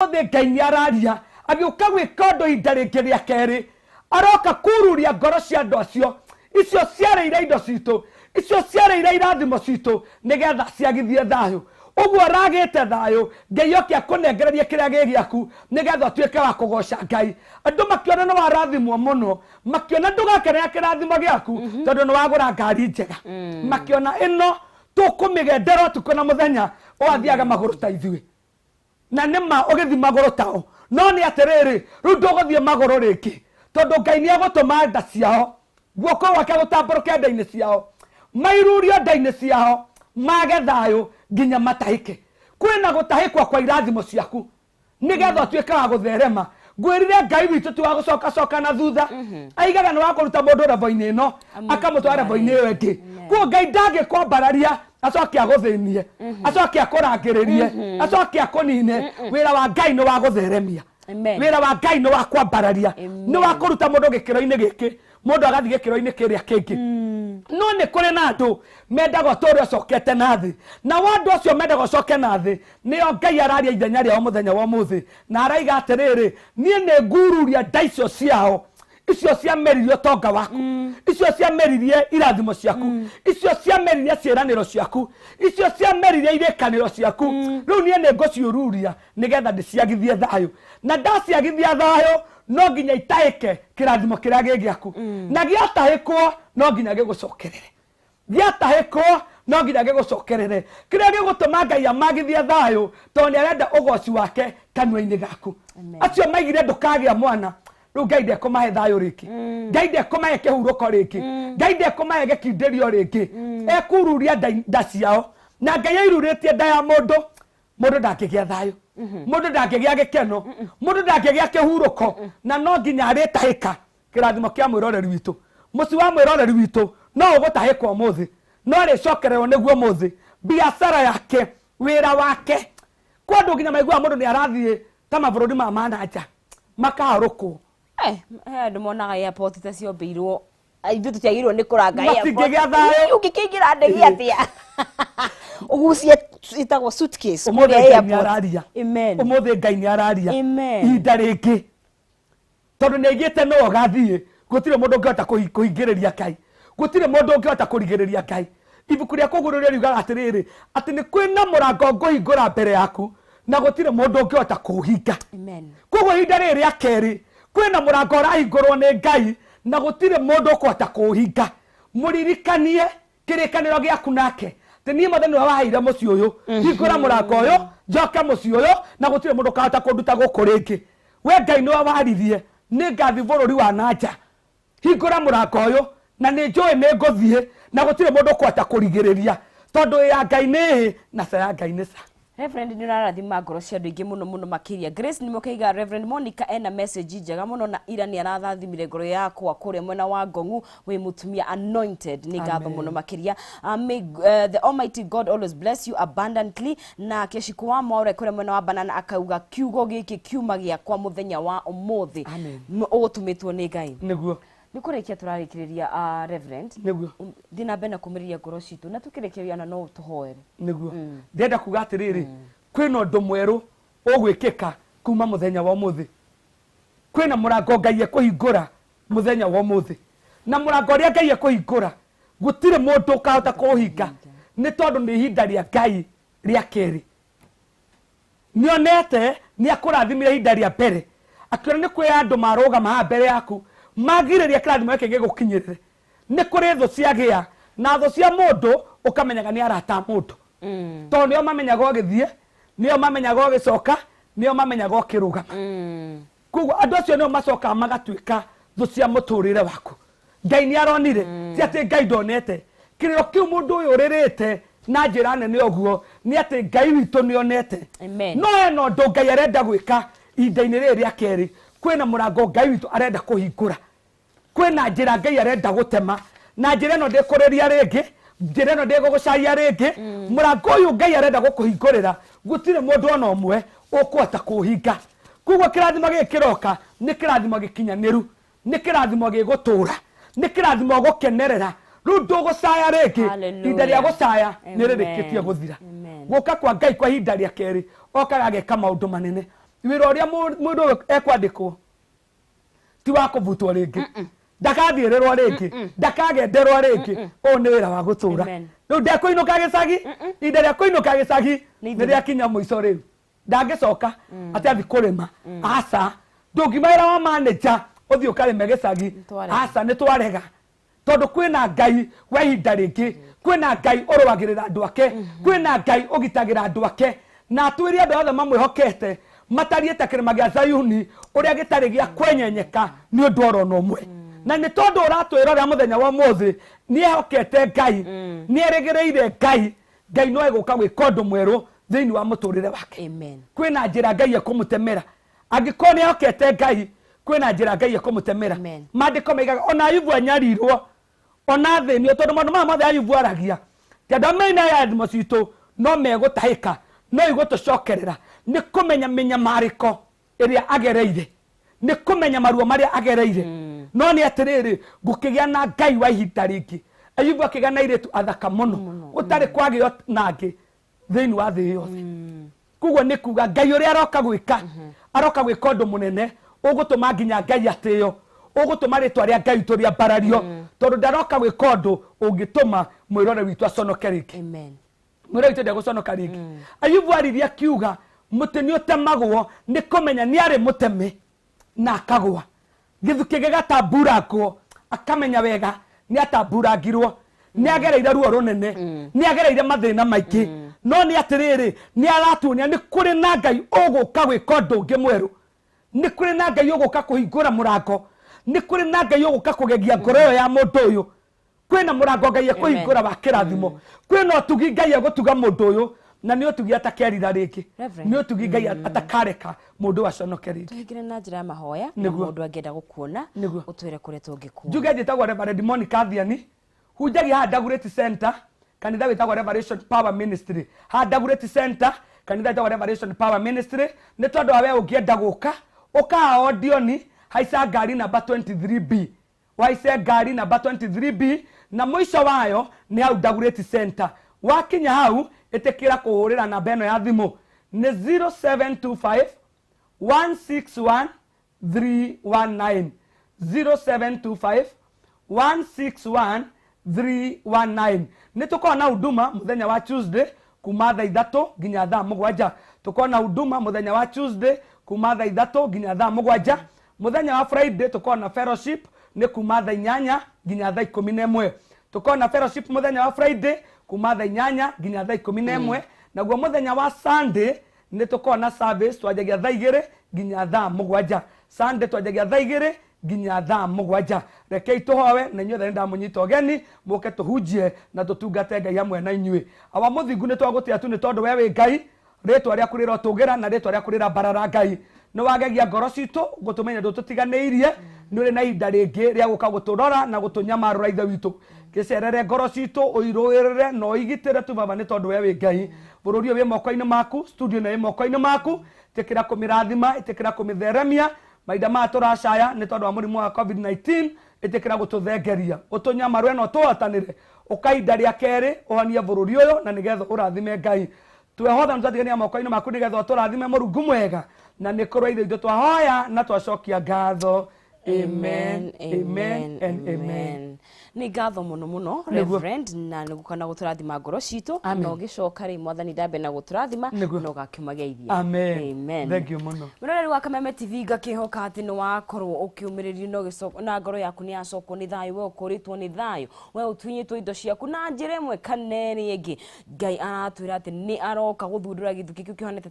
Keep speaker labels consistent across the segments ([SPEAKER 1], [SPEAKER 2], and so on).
[SPEAKER 1] Ũmũthĩ Ngai nĩ araria, agĩũka gwĩka ũndũ ihinda rĩngĩ rĩa kerĩ. Aroka kururia ngoro cia andũ acio, icio ciarĩire indo citũ, icio ciarĩire irathimo citũ, nĩgetha ciagithie thayũ. Ũguo ũragĩte thayũ, Ngai oke akũnengererie kĩrĩa gĩ gĩaku, nĩgetha ũtuĩke wa kũgoca Ngai. Andũ makĩona nĩ warathimwo mũno, makĩona ndũgakenera kĩrathimo gĩaku, tondũ nĩ wagũra ngari njega. Makĩona ĩno tũkũmĩgendera ũtukũ na mũthenya, ũgathiaga magũrũ ta ithuĩ. Na nĩ ma ũgĩthiĩ magũrũ tao, no nĩ atĩrĩrĩ, rĩu ndũgũthiĩ magũrũ rĩngĩ, tondũ Ngai nĩ egũtũma nda ciao, guoko gwake gũtambũrũke nda-inĩ ciao, mairurio nda-inĩ ciao, mage thayũ nginya matahĩke. Kwĩna gũtahĩkwo kwa irathimo ciaku nĩgetha ũtuĩke wa gũtherema. Ngwĩrire Ngai witũ ti wa gũcokacoka na thutha, aigaga nĩ wa kũruta mũndũ level-inĩ ĩno akamũtwara level-inĩ ĩyo ĩngĩ. Koguo Ngai ndangĩkwambararia acoke agũthĩnie, acoke akũrangĩrĩrie, acoke akũnine. Wĩra wa Ngai nĩ wa gũtheremia.
[SPEAKER 2] Amen.
[SPEAKER 1] Wĩra wa Ngai nĩ wa kwambararia, nĩ wa kũruta mũndũ gĩkĩro-inĩ gĩkĩ, mũndũ agathiĩ gĩkĩro-inĩ kĩrĩa kĩngĩ. No nĩ kũrĩ na andũ mendaga ũtũũre ũcokete na thĩ, nao andũ acio mendaga ũcoke na thĩ nĩo Ngai araria ithenya rĩao mũthenya wa ũmũthĩ, na araiga atĩrĩrĩ, niĩ nĩ ngururia nda icio ciao, icio ciameririe ũtonga waku, icio ciameririe irathimo ciaku, icio ciameririe ciĩranĩro ciaku, icio ciameririe irĩkanĩro ciaku. Rĩu niĩ nĩ ngũciũruria nĩgetha ndĩciagithie thayũ, na ndaciagithia thayũ no nginya itahĩke kĩrathimo kĩrĩa gĩ gĩaku, na gĩatahĩkwo no nginya gĩgũcokerere, gĩatahĩkwo no nginya gĩgũcokerere. Kĩrĩa gĩgũtũma Ngai amagithie thayũ, tondũ nĩ arenda ũgoci wake kanua-inĩ gaku. Acio maigire ndũkagĩa mwana, rĩu Ngai ndekũmahe thayũ rĩngĩ, Ngai ndekũmahe kĩhurũko rĩngĩ, Ngai ndekũmahe gĩkindĩrio rĩngĩ. Ekururia nda ciao, na Ngai airurĩtie nda ya mũndũ, mũndũ ndangĩgĩa thayũ, mũndũ ndangĩgĩa gĩkeno, mũndũ ndangĩgĩa kĩhurũko, na no nginya arĩtahĩka kĩrathimo kĩa mwĩroreri witũ. Mũciĩ wa mwĩroreri witũ no ũgũtahĩka ũmũthĩ, no arĩcokererwo nĩguo ũmũthĩ. Biacara yake, wĩra wake, kwa andũ nginya maiguaga mũndũ nĩ arathiĩ ta mabũrũri ma mananja makaharũkwo.
[SPEAKER 2] He andũ monaga airport ta ciombĩirwo ithuĩ tũtiagĩrĩirwo nĩ kũranga airport.
[SPEAKER 1] Matingĩgĩa thayũ.
[SPEAKER 2] Ũngĩkĩingĩra ndege atĩa ũgucie ĩtagwo suitcase
[SPEAKER 1] Ũmũthĩ
[SPEAKER 2] kũrĩa
[SPEAKER 1] Ngai nĩ
[SPEAKER 2] airport.
[SPEAKER 1] araria.
[SPEAKER 2] Amen.
[SPEAKER 1] Ũmũthĩ Ngai nĩ araria.
[SPEAKER 2] Amen.
[SPEAKER 1] Ihinda rĩngĩ, tondũ nĩ aigĩte no ũgathiĩ, gũtirĩ mũndũ ũngĩhota kũhingĩrĩria Ngai, gũtirĩ mũndũ ũngĩhota kũrigĩrĩria Ngai. Ibuku rĩa Kũguũrĩrio riugaga atĩrĩrĩ, atĩ nĩ kwĩna mũrango ngũhingũra mbere yaku na gũtirĩ mũndũ ũngĩhota kũũhinga.
[SPEAKER 2] Amen.
[SPEAKER 1] Koguo ihinda rĩrĩ rĩa kerĩ kwĩna mũrango ũrahingũrwo nĩ Ngai na gũtirĩ mũndũ ũkũhota kũũhinga. Mũririkanie kĩrĩkanĩro gĩaku nake, atĩ niĩ Mwathani nĩwe waheire mũciĩ ũyũ, hingũra mũrango ũyũ njoke mũciĩ ũyũ na gũtirĩ mũndũ ũkahota kũnduta gũkũ rĩngĩ. We Ngai nĩwe waririe, nĩ ngathiĩ bũrũri wa na nja, hingũra mũrango ũyũ na nĩ njũĩ nĩ ngũthiĩ na gũtirĩ mũndũ ũkũhota kũrigĩrĩria, tondũ ĩ ya Ngai nĩ ĩ na ca ya Ngai nĩ ca.
[SPEAKER 2] Reverend nĩ ũrarathima ngoro cia andũ aingĩ mũno mũno makĩria. Grace nĩ mũkaiga Reverend Monica ena message njega mũno na ira nĩ arathimire ngoro yakwa kũrĩa mwena wa Ngong'u, wĩ mũtumia anointed, nĩ ngatho
[SPEAKER 1] Amen.
[SPEAKER 2] mũno makĩria. May the Almighty God always bless you abundantly. Na Kĩcikũ wa Mwaure kũrĩa mwena wa Banana akauga kiugo gĩkĩ kiuma gĩakwa mũthenya wa ũmũthĩ.
[SPEAKER 1] Amen.
[SPEAKER 2] Ũgũtumĩtwo nĩ Ngai.
[SPEAKER 1] Nĩguo.
[SPEAKER 2] Nĩ kũrĩkia tũrarĩkĩrĩria, Reverend.
[SPEAKER 1] Nĩguo.
[SPEAKER 2] Thiĩ na mbere na kũmĩrĩria ngoro citũ na tũkĩrĩkĩrĩria na no tũhoere.
[SPEAKER 1] Nĩguo. Ndĩrenda kuga atĩrĩrĩ, kwĩna ũndũ mwerũ ũgwĩkĩka kuma mũthenya wa ũmũthĩ. Kwĩna mũrango Ngai ekũhingũra mũthenya wa ũmũthĩ, na mũrango ũrĩa Ngai ekũhingũra gũtirĩ mũndũ ũkahota kũũhinga, nĩ tondũ nĩ ihinda rĩa Ngai rĩa kerĩ. Nĩonete nĩ akũrathimire ihinda rĩa mbere, akĩona nĩ kwĩ andũ marũgama haha mbere yaku magirĩria kĩrathimo gĩkĩ gĩgũkinyĩrĩre. Nĩ kũrĩ thũ ciagĩa, na thũ cia mũndũ ũkamenyaga nĩ arata a mũndũ, tondũ nĩo mamenyaga ũgĩthiĩ, nĩo mamenyaga ũgĩcoka, nĩo mamenyaga ũkĩrũgama. Koguo andũ acio nĩo macokaga magatuĩka thũ cia mũtũrĩre waku. Ngai nĩ aronire, ti atĩ Ngai ndonete. Kĩrĩro kĩu mũndũ ũyũ ũrĩrĩte na njĩra nene ũguo nĩ atĩ Ngai witũ nĩ onete.
[SPEAKER 2] Amen.
[SPEAKER 1] No hena ũndũ Ngai arenda gwĩka ihinda-inĩ rĩrĩ rĩa kerĩ. Kwĩna mũrango Ngai witũ arenda kũhingũra. Kwĩna njĩra Ngai arenda gũtema, na njĩra ĩno ndĩkũrĩria rĩngĩ, njĩra ĩno ndĩgũgũcaia rĩngĩ. Mũrango ũyũ Ngai arenda gũkũhingũrĩra, gũtirĩ mũndũ ona ũmwe ũkũhota kũũhinga. Koguo kĩrathimo gĩkĩ kĩroka nĩ kĩrathimo gĩkinyanĩru, nĩ kĩrathimo gĩgũtũra, nĩ kĩrathimo ũgũkenerera. Rĩu ndũgũcaya rĩngĩ.
[SPEAKER 2] Hallelujah.
[SPEAKER 1] Ihinda rĩa gũcaya nĩ
[SPEAKER 2] Amen.
[SPEAKER 1] rĩrĩkĩtie gũthira.
[SPEAKER 2] Amen.
[SPEAKER 1] Gũka kwa Ngai kwa ihinda rĩa kerĩ, okaga ageka maũndũ manene. Wĩra ũrĩa mũndũ ekwandĩkwo ti wa kũbutwo rĩngĩ, ndakathiĩrĩrwo rĩngĩ, ndakagenderwo rĩngĩ, ũyũ nĩ wĩra wa gũtũra. Rĩu ndekũinũka gĩcagi, ihinda rĩa kũinũka gĩcagi nĩ rĩakinya mũico rĩu, ndangĩcoka atĩ athi kũrĩma. Aca, ndũngiuma wĩra wa manager ũthiĩ ũkarĩme gĩcagi. Aca, nĩ twarega, tondũ kwĩna Ngai wa ihinda rĩngĩ, kwĩna Ngai ũrũagĩrĩra andũ ake, kwĩna Ngai ũgitagĩra andũ ake, na atwĩre andũ othe mamwĩhokete matariĩ ta kĩrĩma gĩa Zayuni ũrĩa gĩtarĩ gĩa kwenyenyeka nĩ ũndũ oro na ũmwe. Na nĩ tondũ ũratwĩrorera mũthenya wa ũmũthĩ, nĩ ehokete Ngai, nĩ erĩgĩrĩire Ngai, Ngai no egũka gwĩka ũndũ mwerũ thĩinĩ wa mũtũrĩre wake.
[SPEAKER 2] Amen.
[SPEAKER 1] Kwĩna njĩra Ngai ekũmũtemera angĩkorwo nĩ ehokete Ngai, kwĩna njĩra Ngai ekũmũtemera.
[SPEAKER 2] Amen.
[SPEAKER 1] Maandĩko maigaga ona Ayubu anyarirwo, ona thĩnio, tondũ maũndũ maya mothe Ayubu aragia ti andũ a mena irathimo citũ no megũtahĩka, no igũtũcokerera. Nĩ kũmenya mĩnyamarĩko ĩrĩa agereire, nĩ kũmenya maruo marĩa agereire, no nĩ atĩrĩrĩ, ngũkĩgĩa na Ngai wa ihinda rĩngĩ. Ayubu akĩgĩa na airĩtu athaka mũno gũtarĩ kwagĩo nangĩ thĩinĩ wa thĩ yothe. Koguo nĩ kuga Ngai ũrĩa aroka gwĩka, aroka gwĩka ũndũ mũnene ũgũtũma nginya Ngai atĩo, ũgũtũma rĩtwa rĩa Ngai witũ rĩambarario, tondũ ndaroka gwĩka ũndũ ũngĩtũma mwĩrore witũ aconoke rĩngĩ.
[SPEAKER 2] Amen.
[SPEAKER 1] Mwĩrore witũ ndegũconoka rĩngĩ. Ayubu aririe akiuga mũtĩ nĩ ũtemagwo, nĩ kũmenya nĩ arĩ mũteme na akagwa, gĩthukĩ gĩgatamburangwo, akamenya wega nĩ atamburangirwo, nĩ agereire ruo rũnene, nĩ agereire mathĩna maingĩ, no nĩ atĩrĩrĩ, nĩ aratuonia nĩ kũrĩ na Ngai ũgũka gwĩka ũndũ ũngĩ mwerũ, nĩ kũrĩ na Ngai ũgũka kũhingũra mũrango, nĩ kũrĩ na Ngai ũgũka kũgegia ngoro ĩyo ya mũndũ ũyũ. Kwĩna mũrango Ngai ekũhingũra wa kĩrathimo, kwĩna ũtugi Ngai egũtuga mũndũ ũyũ, na nĩ ũtugi atakerira rĩngĩ,
[SPEAKER 2] Reverend.
[SPEAKER 1] nĩ ũtugi Ngai atakareka mũndũ ũyũ aconoke rĩngĩ.
[SPEAKER 2] Tũhingĩre na njĩra ya mahoya na
[SPEAKER 1] Nĩguo.
[SPEAKER 2] mũndũ angĩenda gũkuona,
[SPEAKER 1] Nĩguo.
[SPEAKER 2] ũtwĩre kũrĩa tũngĩkuona.
[SPEAKER 1] Njuge njĩtagwo Reverend Monica Thiani, hunjagia haha Dagoretti Center, kanitha wĩtagwo Revelation Power Ministry. Haha Dagoretti Center, kanitha wĩtagwo Revelation Power Ministry. Nĩ tondũ wa we ũngĩenda gũka, ũka haha Odioni, haica ngari namba 23B, waice ngari namba 23B, na mũico wayo nĩ hau Dagoretti Center. Wakinya hau, ĩtĩkĩra kũhũrĩra namba ĩno ya thimũ, nĩ 0725 161 319, 0725 161 319. Nĩ tũkoragwo na huduma mũthenya wa Tuesday kuma thaa 3 nginya thaa 7. Tũkoragwo na huduma mũthenya wa Tuesday kuma thaa 3 nginya thaa 7. Mũthenya wa Friday tũkoragwo na fellowship, nĩ kuma thaa 8 nginya thaa 11. Tũkoragwo na fellowship mũthenya wa Friday kuma thaa 8 nginya thaa 11. Naguo mũthenya wa Sunday nĩ tũkoragwo na service, twanjagia thaa 2 nginya thaa 7. Sunday twanjagia thaa 2 nginya thaa 7. Rekei tũhoe, na inyuothe nĩ ndamũnyita ũgeni mũke tũhunjie na tũtungate Ngai hamwe na inyuĩ. Awa mũthingu, nĩ twagũtĩa tu nĩ tondũ we wĩ Ngai, rĩtwa rĩaku rĩrotũgĩra na rĩtwa rĩaku rĩrambarara. Ngai, nĩ wagegia ngoro citũ gũtũmenya ndũtũtiganĩirie, nĩ ũrĩ na ihinda rĩngĩ rĩa gũka gũtũrora na gũtũnyamarũra. Ithe witũ, gĩcerere ngoro citũ, ũirũĩrĩre na ũigitĩre tu Baba, nĩ tondũ we wĩ Ngai. Bũrũri ũyũ wĩ moko-inĩ maku, studio ĩno ĩ moko-inĩ maku, ĩtĩkĩra kũmĩrathima, ĩtĩkĩra kũmĩtheremia. Mahinda maya tũracaya nĩ tondũ wa mũrimũ wa COVID-19, ĩtĩkĩra gũtũthengeria, ũtũnyamarũre na ũtũhotanĩre. Ũka ihinda rĩa kerĩ ũhonie bũrũri ũyũ, na nĩgetha ũrathime. Ngai, twehotha nĩ twatigania moko-inĩ maku nĩgetha ũtũrathime, Mũrungu mwega, na nĩ kũrwa ithe witũ twahoya na twacokia ngatho. Amen, amen and amen.
[SPEAKER 2] Nĩ ngatho mũno mũno,
[SPEAKER 1] Nĩguo.
[SPEAKER 2] Reverend, na nĩ gũka na gũtũrathima ngoro citũ.
[SPEAKER 1] Amen.
[SPEAKER 2] Na ũgĩcoka rĩ, Mwathani ndambe na gũtũrathima
[SPEAKER 1] Nĩguo.
[SPEAKER 2] na ũgakiumageithia.
[SPEAKER 1] Amen.
[SPEAKER 2] Amen.
[SPEAKER 1] Thank you mũno.
[SPEAKER 2] Mũroreri wa Kameme TV, ngakĩhoka atĩ nĩ wakorwo ũkĩũmĩrĩrio na na ngoro yaku nĩ yacokwo nĩ thayũ, we ũkũrĩtwo nĩ thayũ, we ũtunyĩtwo indo ciaku na njĩra ĩmwe kana ĩrĩa ĩngĩ. Ngai aratwĩra atĩ nĩ aroka gũthundũra gĩthukĩ kĩu kĩhanĩte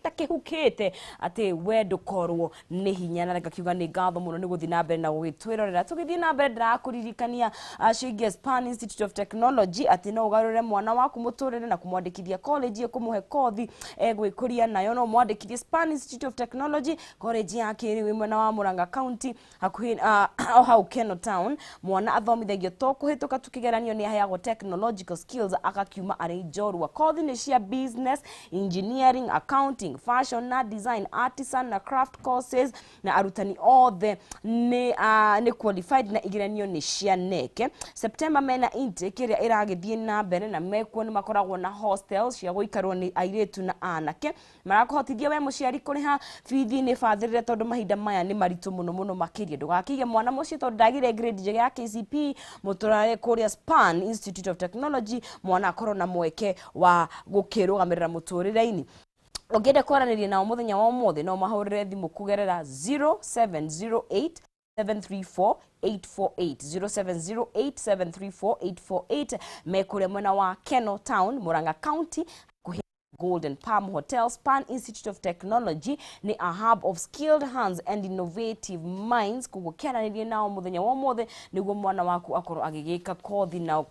[SPEAKER 2] ta kĩhukĩte, atĩ we ndũkorwo nĩ hinya. Na ngakiuga nĩ ngatho mũno nĩ gũthiĩ na mbere na gũgĩtwĩrorera. Tũgĩthiĩ na mbere, ndĩrakũririkania ciĩgiĩ Span Institute of Technology, atĩ no ũgarũre mwana waku mũtũrĩre na kũmwandĩkithia college ĩkũmũhe kothi egwĩkũria nayo. No mwandĩkithie Span Institute of Technology, college ya kĩrĩu ĩ mwena wa Murang'a County, hakuhĩ o hau Keno Town. Mwana athomithagio to kũhĩtũka tu kĩgeranio, nĩ aheagwo technological skills akakiuma arĩ njorua. Kothi nĩ cia business, engineering, accounting, fashion na design, artisan na craft courses, na arutani othe nĩ qualified na igeranio nĩ cia KNEC. September mena intake ĩrĩa ĩragĩthiĩ na mbere, na mekuo nĩ makoragwo na hostels cia gũikarwo nĩ airĩtu na anake. Marakũhotithia we mũciari kũrĩha bithi nĩ bathĩrĩre, tondũ mahinda maya nĩ maritũ mũno mũno makĩria. Ndũgakĩige mwana mũciĩ tondũ ndagire grade njega ya KCPE, mũtũrare kũrĩa Span Institute of Technology, mwana akorwo na mweke wa gũkĩrũgamĩrĩra mũtũrĩre-inĩ. Ũngĩenda kwaranĩria nao mũthenya wa ũmũthĩ, no mahũrĩre thimũ kũgerera 0708 734 848, 0708 734 848. Mekũrĩa mwena wa Keno Town, Murang'a County, hakuhĩ Golden Palm Hotel. Span Institute of Technology nĩ a hub of skilled hands and innovative minds. Koguo kĩaranĩrie nao mũthenya wa ũmũthĩ nĩguo mwana waku akorwo agĩgĩka kothi na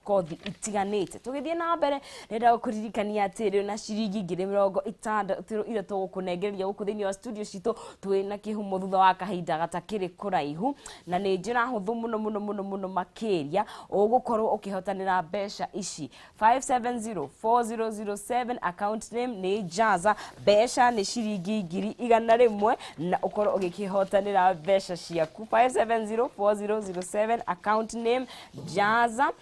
[SPEAKER 2] kothi itiganĩte. Tũgĩthiĩ na mbere, nĩnda gũkũririkania atĩ rĩu na ciringi 60,000 iria tũgũkũnengereria gũkũ thĩinĩ wa studio citũ twĩ na kĩhumo thutha wa kahinda gatakĩrĩ kũraihu, na nĩ njĩra hũthũ mũno mũno mũno mũno makĩria ũgũkorwo ũkĩhotanĩra mbeca ici. 5704007, account name nĩ Jaza, mbeca nĩ ciringi 100,000, na ũkorwo ũgĩkĩhotanĩra mbeca ciaku. 5704007, account name Jaza,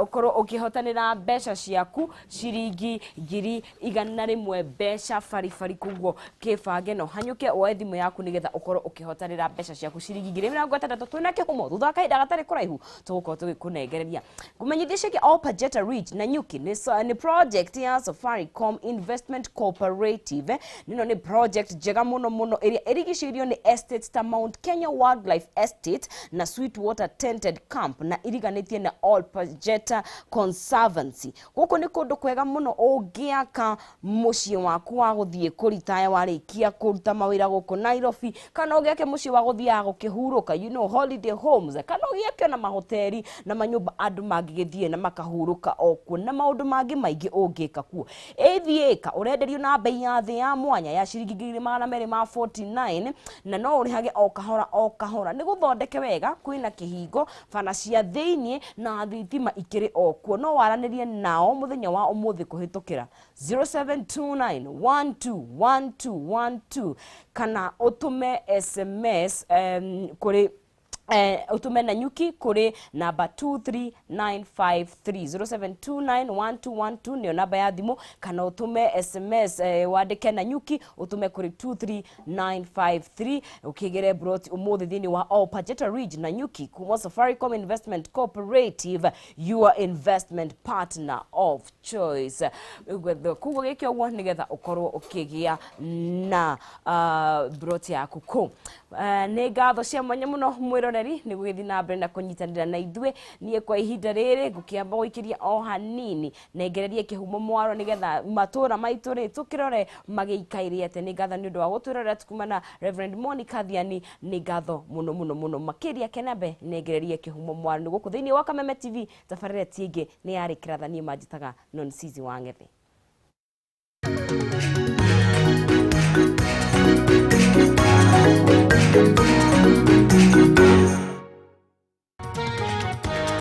[SPEAKER 2] ukorwo ukihotanira mbeca ciaku ciringi 100,000, mbeca baribari. Koguo kĩbange no hanyũke woe thimũ yaku nĩgetha ũkorwo ũkĩhotanĩra mbeca ciaku ciringi 60,000. Twĩna kĩhumo thutha wa kahinda gatarĩ kũraihu tũgũkorwo tũgĩkũnengereria. Ngũmenyithie ciĩgiĩ Ol Pejeta Ridge Nanyuki. Nĩ project ya Safaricom Investment Cooperative. Nĩno nĩ project njega mũno mũno ĩrĩa ĩrigicĩirio nĩ estates ta Mount Kenya Wildlife Estate na Sweetwater Tented Camp, na iriganĩtie na Ol Pejeta Conservancy. Gũkũ nĩ kũndũ kwega mũno ũngĩaka mũciĩ waku wa gũthiĩ kũritaya warĩkia kũruta mawĩra gũkũ Nairobi, kana ũgĩake mũciĩ wa gũthiaga gũkĩhurũka, holiday homes, kana ũgĩake ona mahoteri na manyũmba andũ mangĩgĩthiĩ na makahurũka o kuo, na maũndũ mangĩ maingĩ ũngĩka kuo. Ĩthiĩ ĩka ũrenderio na bei ya thĩ ya mwanya ya ciringi 2,249, na no ũrĩhage o kahora o kahora. Nĩ gũthondeke wega, kwĩna kĩhingo, bara cia thĩiniĩ na thitima ikĩrĩ o kuo. No waranĩrie nao mũthenya wa ũmũthĩ kũhĩtũkĩra 0729121212, kana ũtũme SMS kũrĩ utume Nanyuki kuri namba 23953. 07291212 nĩyo namba ya thimũ, kana utume SMS wandĩke Nanyuki utume kuri 23953, ukigere broti umuthi thĩinĩ wa Ol Pejeta Ridge Nanyuki kuma Safaricom Investment Cooperative, your investment partner of choice. Koguo gĩke ũguo nĩgetha ũkorwo ũkĩgĩa na broti yaku kũ. Nĩ ngatho cia mwanya mũno mwĩroreri nĩ gũgĩthiĩ na mbere na kũnyitanĩra na ithuĩ. Niĩ kwa ihinda rĩrĩ ngũkĩamba gũikĩria o hanini nengererie kĩhumo mwaro nĩgetha matũra maitũ rĩ tũkĩrore magĩikaire atĩ. Nĩ ngatho nĩ ũndũ wa gũtwĩrorera tukuma na Reverend Monica Thiani. Nĩ ngatho mũno mũno mũno makĩria. Kenambe nengererie kĩhumo mwaro nĩ gũkũ thĩinĩ wa Kameme TV. Tabarĩra ti ĩngĩ nĩ yarĩ kĩratha. Niĩ manjĩtaga Nonsizi wa Ng'ethe.